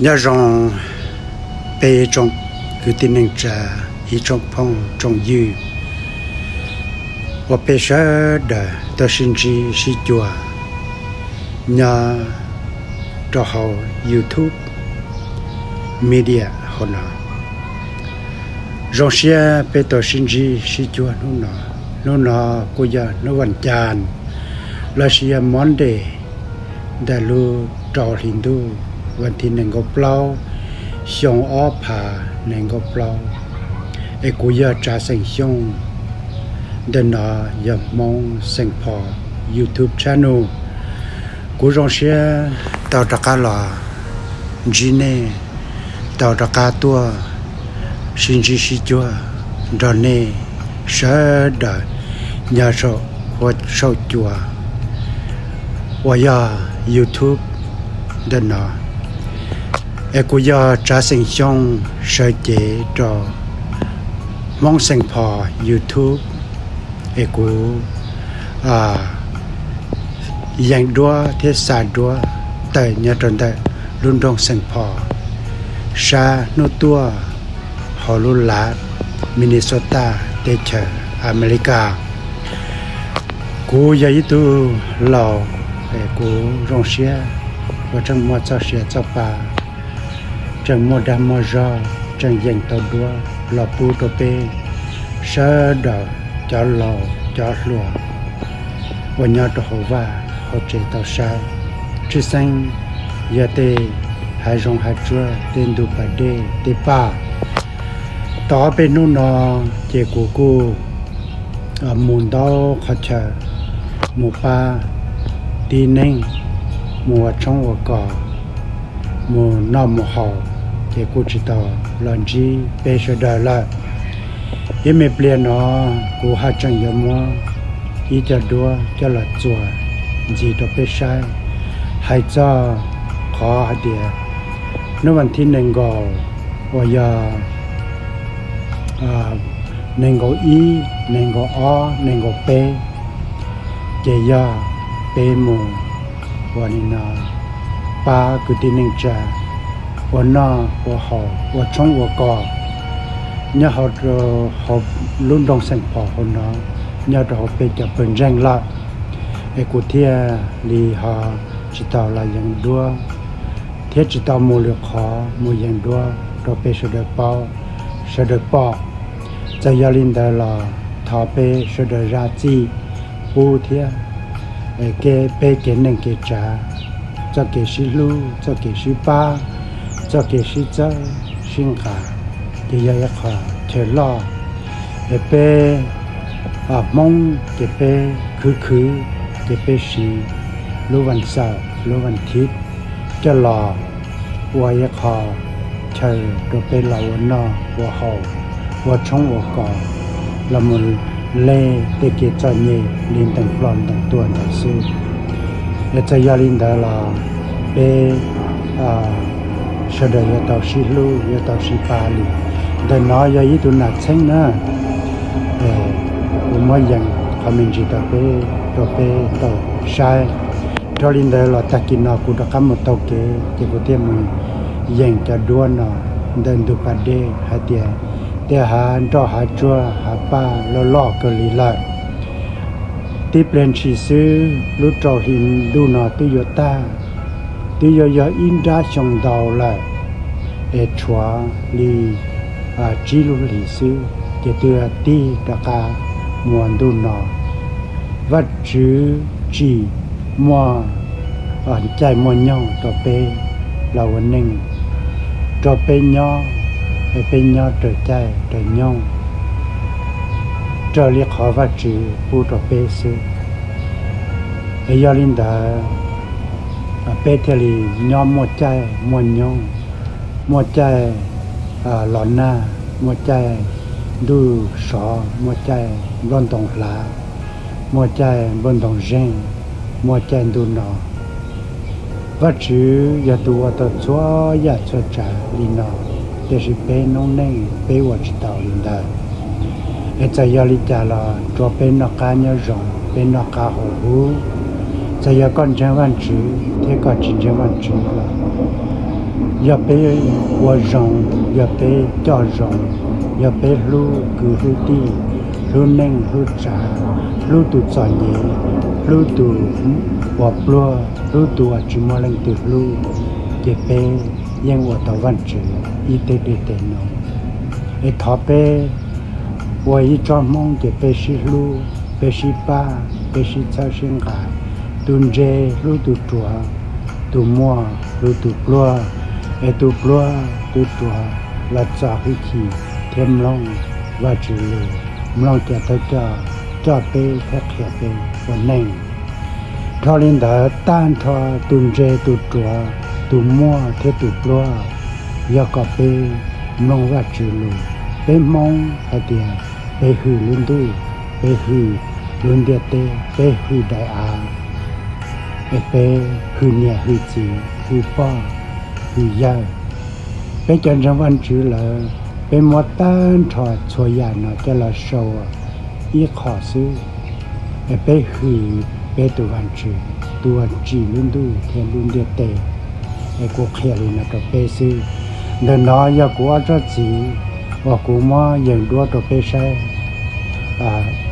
Nyob zoo peb tsoom kwv tij neej tsa, ib tsoom phooj tsoom ywg uas peb sawv daws tau sib ntsib sib cuag nyob rau hauv YouTube media hauv no. Zoo siab peb tau sib ntsib sib cuag hnub no. Hnub no kuj yog hnub vas cas lossis yog Monday ntawm lub rau hli ntuj, vas thib nees nkaum plaub, xyoo ob phav nees nkaum plaub. Es kuv yog Tsav Xeem Xyooj, ntawm no yog Hmoob Xeem Phos YouTube channel. Kuv zoo siab tau rov qab los ntsib nej, tau rov qab tuaj sib ntsib sib cuag nrog nej sawv daws nyob saum huab saum cua uas yog YouTube ntawm no. Es kuv yog Tsav Xeem Xyooj sawv cev rau Hmoob Xeem Phos YouTube. Es kuv yees duab thiab xa duab tawm nyob rau ntawm lub nroog Xeem Phos, sab hnub tuaj hauv lub lav Minnesota teb chaws Amelikas. Kuv yog ib tug laus, kuv zoo siab uas tseem muaj txoj sia txoj pa, tseem muaj dag muaj zog, tseem yees tau duab los pub rau peb sawv daws cov laus cov hluas uas nyob rau hauv vaj hauv tsev tau saib. Tshwj xeeb yog tej hav zoov hav tsuag, tej ntug pas dej tej paj. Tau ob peb hnub no ces kuv kuj mus ntau qhov chaw, mus pab tib neeg, mus ua tshoob ua kos, mus noj mus haus, ces kuj tsis tau los ntsib peb sawv daws lawm. Ib me pliag no kuv haj tseem yuav muab ib co duab coj los txuas ntxiv rau peb saib, hais txog qhov hais tias hnub vas thib nees nkaum uas yog nees nkaum ib, nees nkaum ob, nees nkaum peb, ces yog peb mus ua li no pab kwv tij neej tsa ua noj ua haus ua tshoob ua kos nyob hauv lub nroog Xeem Phos hauv no, nyob rau hauv peb cov pawg ntseeg lawm. Es kuv thiaj li ho tsis tau los yees duab thiab tsis tau mus lwm qhov mus yees duab rau peb sawv daws paub, sawv daws pom. Txawm yog li ntawd los thov peb sawv daws zam txim pub thiab, peb kev neej kev tsav, txoj kev sib hlub, txoj kev sib pab, txoj kev sib txhawb sib nqa, ces yog ib qho chaw loj. Es peb Hmoob ces peb khwv khwv, ces peb siv lub vas xaum lub vas thiv coj los ua ib qho chaw rau peb los ua noj ua haus, ua tshoob ua kos, los mus le tej kev txom nyem li ntees ploj ntees tuag ntawd xwb. Es txawm yog li ntawd los peb sawv daws yuav tau sib hlub yuav tau sib pab li. Ntawm no yog ib tug nas txheeb na, kuv muab yees qhov me ntsis rau peb, rau peb tau saib. Dhau li ntawd los tag kis no kuv rov qab mus taug kev ces kuv thiaj mus yees cov duab no ntawm ntug pas dej hais tias tej hav nroj hav tsuag hav paj loj loj kawg li lawm. Tib pliag ntshis xwb lub rau hli ntuj no twb yuav tag, twb yuav yog ib nrab xyoo ntau lawm, es tshuav li tsib lub hlis xwb ces twb tig rov qab mus ua ntuj no. Vaj Tswv tsim muaj caij muaj nyoog rau peb los ua neej, rau peb nyob, es peb nyob raws caij raws nyoog, raws li qhov Vaj Tswv pub rau peb xwb. Es yog li ntawd peb thiaj li nyob muaj caij muaj nyoog, muaj caij los nag, muaj caij ntuj sov, muaj caij nplooj ntoo hlav, muaj caij nplooj ntoo zeeg, muaj caij ntuj no. Vaj Tswv yog tus ua tau txhua yam txhua tsav li no, tiam sis peb noob neej peb ua tsis tau li ntawd. Es txawm yog li cas los tsuav peb noj qab nyob zoo, peb noj qab haus huv. Txawm yog koj ntseeg Vaj Tswv thiab koj tsis ntseeg Vaj Tswv los Yog peb ua zoo, yog peb coj zoo, yog peb hlub kwv hlub tij, hlub neej hlub tsav, hlub tus txom nyem, hlub tus uas pluag, hlub tus uas tsis muaj leej twg hlub, ces peb yeej ua tau Vajtswv ib teg dej teg num. Es thov peb ua ib tsob Hmoob ces peb sib hlub, peb sib pab, peb sib txhawb sib nqa, tus ntse hlub tus ruam, tus muaj hlub tus pluag, es tus pluag tus ruam los txo hwj chim thiab mloog Vajtswv lus, mloog cov thawj coj coj peb thiab qhia peb ua neej. Dhau li ntawd, tag nrho tus ntse tus ruam, tus muaj thiab tus pluag, yog kom peb mloog Vajtswv lus. Peb Hmoob hais tias peb hwm lub ntuj, peb hwm lub ntiaj teb, peb hwm daim av, es peb hwm niam hwm txiv, hwm poj hwm yawg. Peb cov ntseeg Vajtswv lawm, peb muab tag nrho txhua yam no coj los sau ib qho xwb, es peb hwm peb tus Vajtswv, tus uas tsim lub ntuj thiab lub ntiaj teb. Es kuv qhia li no rau peb xwb. Ntawm no yog kuv ob tsob txiv uas kuv muab yees duab rau peb saib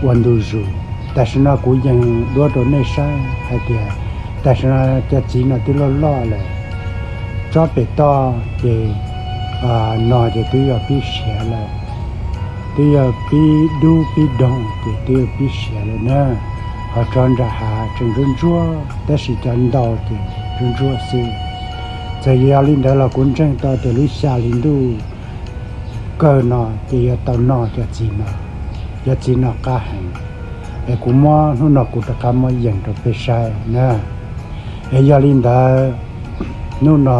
ua ntu zus. Tam sim no kuv yees duab rau nej saib hais tias tam sim no cov txiv no twb loj loj lawm, tsob pem toj ces no ces twb yog pib siav lawm, twb yog pib dub pib doog ces twb yog pib siav lawm na. Ho tsob nram hav tseem ntsuab ntsuab tab sis cov ntau ces ntsuab ntsuab xwb. Txawm yog li ntawd los kuv ntseeg tau tias lub xya hli ntuj kawg no ces yuav tau noj cov txiv no, cov txiv no qab heev. Es kuv muab hnub no kuv rov qab muab yees rau peb saib na. Es yog li ntawd, hnub no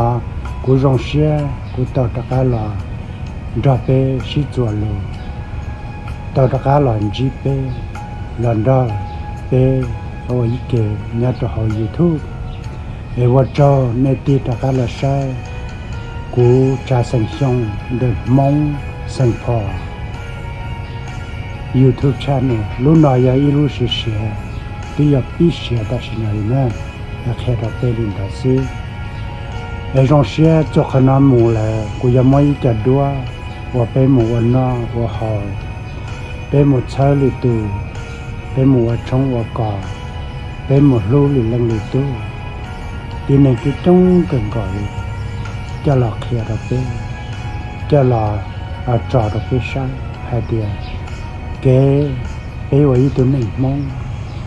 kuv zoo siab kuv tau rov qab los nrog peb sib txuas lus, tau rov qab los ntsib peb, los nrog peb ua ib ke nyob rau hauv YouTube. Es ua tsaug nej tig rov qab los saib kuv Tsav Xeem Xyooj ntawm Hmoob Xeem Phos YouTube channel. Lub no yog ib lub siav siav, twb yog pib siav tam sim no li na, qhia rau peb li ntawd xwb. Es zoo siab txog qhov no mus lawm kuv yuav muab ib co duab uas peb mus ua noj ua haus, peb mus txhawb lwm tus, peb mus ua tshoob ua kos, peb mus hlub lwm leej lwm tug, tib neeg coob coob kawg nkaus li, coj los qhia rau peb, coj los tso rau peb saib hais tias kev peb ua ib tug neeg Hmoob,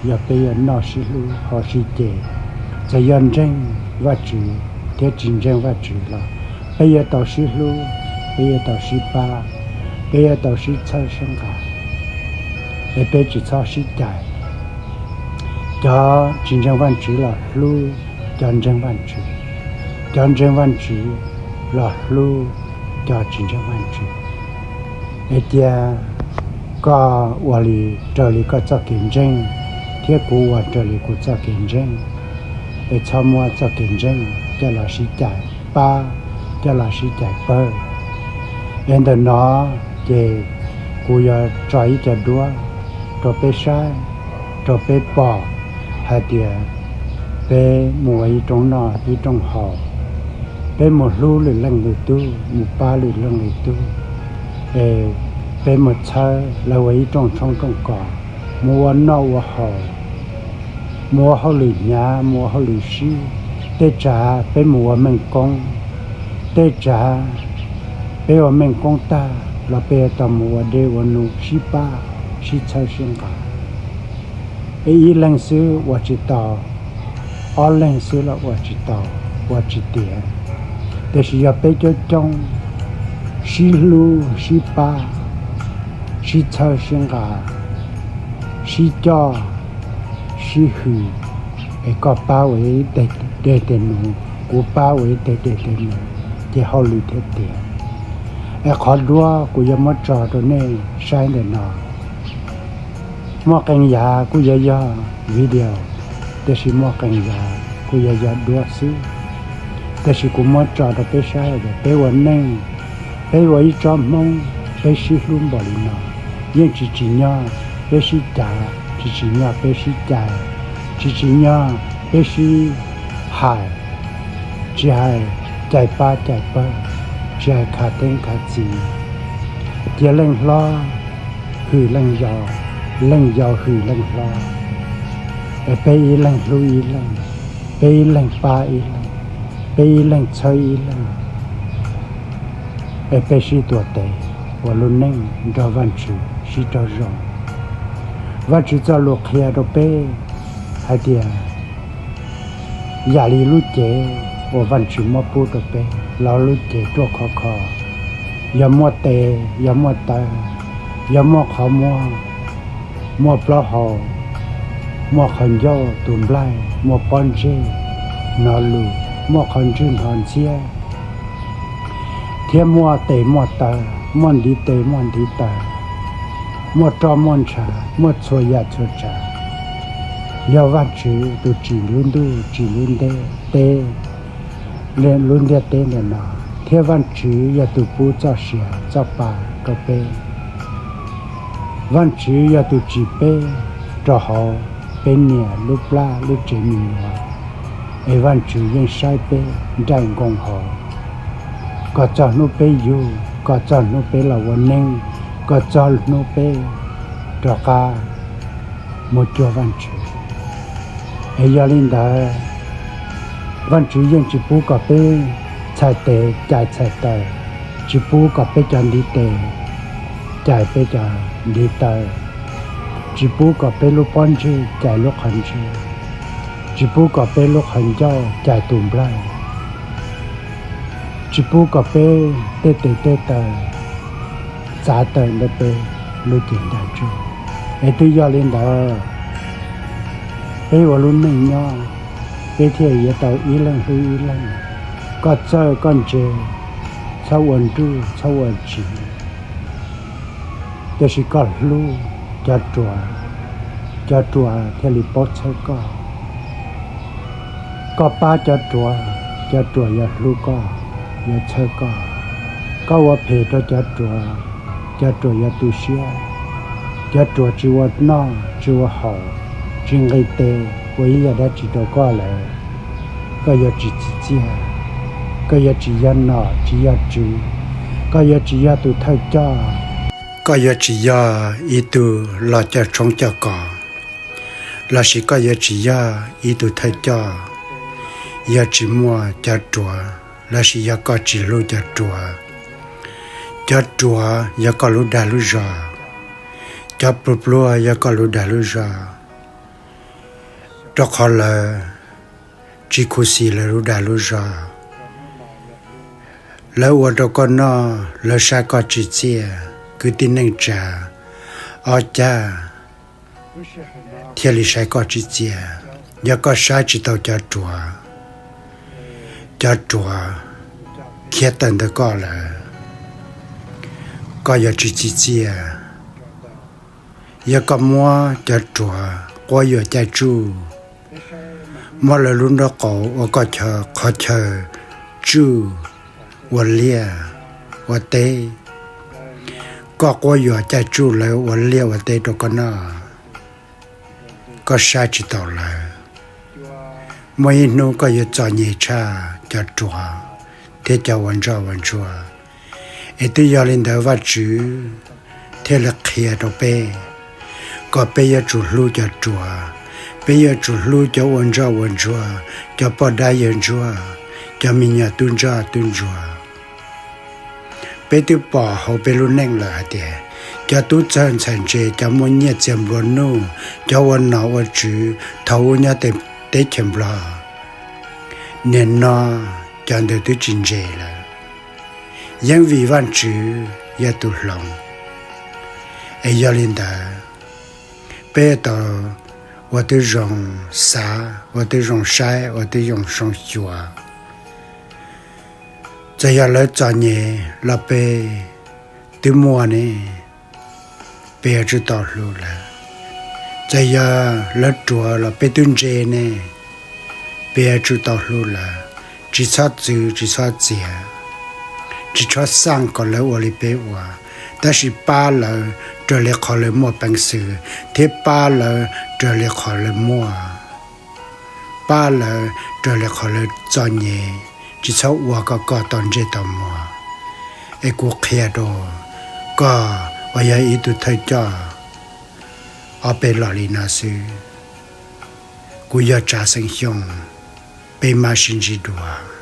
yog peb yuav noj sib hlub haus sib ce, txawm yog ntseeg Vajtswv thiab tsis ntseeg Vajtswv los peb yuav tau sib hlub, peb yuav tau sib pab, peb yuav tau sib txhawb sib nqa, es peb tsis txhob sib cais. Cov tsis ntseeg Vajtswv los hlub cov ntseeg Vajtswv, cov ntseeg Vajtswv los hlub cov tsis ntseeg Vajtswv. Es cia koj ua li raws li koj txoj kev ntseeg, thiab kuv ua raws li kuv txoj kev ntseeg. Es txhob muab txoj kev ntseeg coj los sib cais pab, coj los sib cais pawg. Es ntawm no ces kuv yuav tso ib co duab rau peb saib, rau peb pom hais tias peb mus ua ib rooj noj ib rooj haus, peb mus hlub lwm leej lwm tug, mus pab lwm leej lwm tug, es peb mus txhawb lawv ua ib rooj tshoob rooj kos, mus ua noj ua haus, mus ua hauj lwm hnyav, mus ua hauj lwm sib. Tej tsav peb mus ua meej koob, tej tsav peb ua meej koob tag los peb yuav tau mus ua dej ua num sib pab, sib txhawb sib nqa. Es ib leeg xwb ua tsis tau, ob leeg xwb los ua tsis tau, ua tsis tiav. Tiam sis yog peb coob coob sib hlub sib pab, sib txhawb sib nqa, sib coj, sib hwm, es koj pab ua ib teg dej teg num, kuv pab ua ib teg dej teg num, ces hauj lwm thiaj tiav. Es qhov duab kuv yuav muab tso rau nej saib ntawm no. Muaj qee yam kuj yuav yog video, tiam sis muaj qee yam kuj yuav yog duab xwb. Tiam sis kuv muab tso rau peb saib tias peb ua neej, peb ua ib tsob Hmoob, peb sib hlub npaum li no, yeej tsis tsim nyog peb sib cav, tsis tsim nyog peb sib cais, tsis tsim nyog peb sib hais, tsis hais cais pab cais pawg, tsis hais khav theeb khav txiv. Cia leej hlob hwm leej yau, leej yau hwm leej hlob, es peb ib leeg hlub ib leeg, peb ib leeg pab ib leeg, peb ib leeg txhawb ib leeg, es peb sib tuav tes ua lub neej nrog Vajtswv sib raug zoo. Vajtswv txoj lus qhia rau peb hais tias, yam li lub cev uas Vajtswv muab pub rau peb los lub cev ruaj khov kho, yog muaj tes, yog muaj taw, yog muaj qhov muag, muaj plaub hau, muaj qhov ncauj tus nplaig, muaj pob ntseg hnov lus, muaj qhov ntswg hnov ntxhiab, thiab muaj tes muaj taw, muaj ntiv tes muaj ntiv taw, muaj roj muaj ntshav, muaj txhua yam txhua tsav. Yog Vajtswv tus tsim lub ntuj tsim lub ntiaj teb, lub ntiaj teb ntawm no, thiab Vajtswv yog tus pub txoj sia txoj pa rau peb. Vajtswv yog tus tsim peb rau hauv peb niam lub plab lub tsev me nyuam, es Vajtswv yeej saib peb nraim nkoos hauv, kom txog hnub peb yug, kom txog hnub peb los ua neej, kom txog hnub peb rov qab mus cuag Vajtswv. Es yog li ntawd, Vajtswv yeej tsis pub kom peb txhais tes cais txhais taw, tsis pub kom peb cov ntiv tes cais peb cov ntiv taw, tsis pub kom peb lub pob ntseg cais lub qhov ntswg, tsis pub kom peb lub qhov ncauj cais tus nplaig, tsis pub kom peb tej tes tej taw txav tawm ntawm peb lub cev ntaj ntsug. Es twb yog li ntawd, peb ua lub neej nyob, peb thiaj yuav tau ib leeg hlub ib leeg. Koj txawj koj ntse, txhob ua nruj txhob ua tsiv, tiam sis koj hlub cov ruam, cov ruam thiaj li paub txhawb koj. Koj pab cov ruam, cov ruam yuav hlub koj, yuav txhawb koj. Koj ua phem rau cov ruam, cov ruam yuav tu siab. Cov ruam tsis ua noj tsis ua haus, tsis nqis tes ua ib yam dab tsi rau koj lawm, koj yuav tsis txi txiaj, koj yuav tsis yog nom tsis yog tswv, koj yuav tsis yog tus thawj coj, koj yuav tsis yog ib tug los coj tshoob coj kos, lossis koj yuav tsis yog ib tug thawj coj yog tsis muaj cov ruam, lossis yog koj tsis hlub cov ruam. Cov ruam yog koj lub dag lub zog, cov pluag pluag yog koj lub dag lub zog, rau qhov lawv tsis khuv xim lawv lub dag lub zog. Lawv ua rau koj noj, lawv saib koj tsis txiaj, kwv tij neej tsa, ob cag thiaj li saib koj tsis txiaj. Yog koj saib tsis taus cov ruam, cov ruam khiav tawm ntawm koj lawm, koj yuav tsis txi txiaj. Yog koj muab cov ruam quab yuam caij tsuj, muab lawv lub nraub qaum ua koj qhov chaw tsuj ua liaj ua teb, koj quab yuam caij tsuj lawv ua liaj ua teb rau koj noj, koj saib tsis taus lawv. Muaj ib hnub koj yuav txom nyem tshaj cov ruam thiab cov ua ntsoj ua ntsuag. Es twb yog li ntawd Vajtswv thiaj li qhia rau peb kom peb yuav tsum hlub cov ruam, peb yuav tsum hlub cov ua ntsoj ua ntsuag, cov poj dab yawg ntsuag, cov me nyuam tub ntsoj tub ntsuag. Peb twb pom hauv peb lub neej lawm hais tias cov tub txawj ntxhais ntse, cov muaj nyiaj txiag nplua nuj, cov ua nom ua tswv thaum ub nyob teb chaws Nplog, nim no cov ntawd twb tsis ntse lawm, yeej vim Vajtswv yog tus hloov. Es yog li ntawd, peb tau ua tib zoo xav, ua tib zoo saib, ua tib zoo xyuas. Txawm yog lawv txom nyem los peb twb muaj ne, peb yuav tsum tau hlub lawv. Txawm yog lawv ruam los peb twb ntse ne, peb yuav tsum tau hlub lawv. Tsis txhob txwv tsis txhob txiav, tsis txhob xaj kom lawv ua li peb ua, tab sis pab lawv raws li qhov lawv muaj peev xwm, thiab pab lawv raws li qhov lawv muaj, pab lawv raws li qhov lawv txom nyem, tsis txhob ua kom koj tau ntsej tau muag. Es kuv qhia rau koj uas yog ib tug thawj coj ob peb los li no xwb. Kuv yog Tsav Xeem Xyooj, peb mam sib ntsib dua.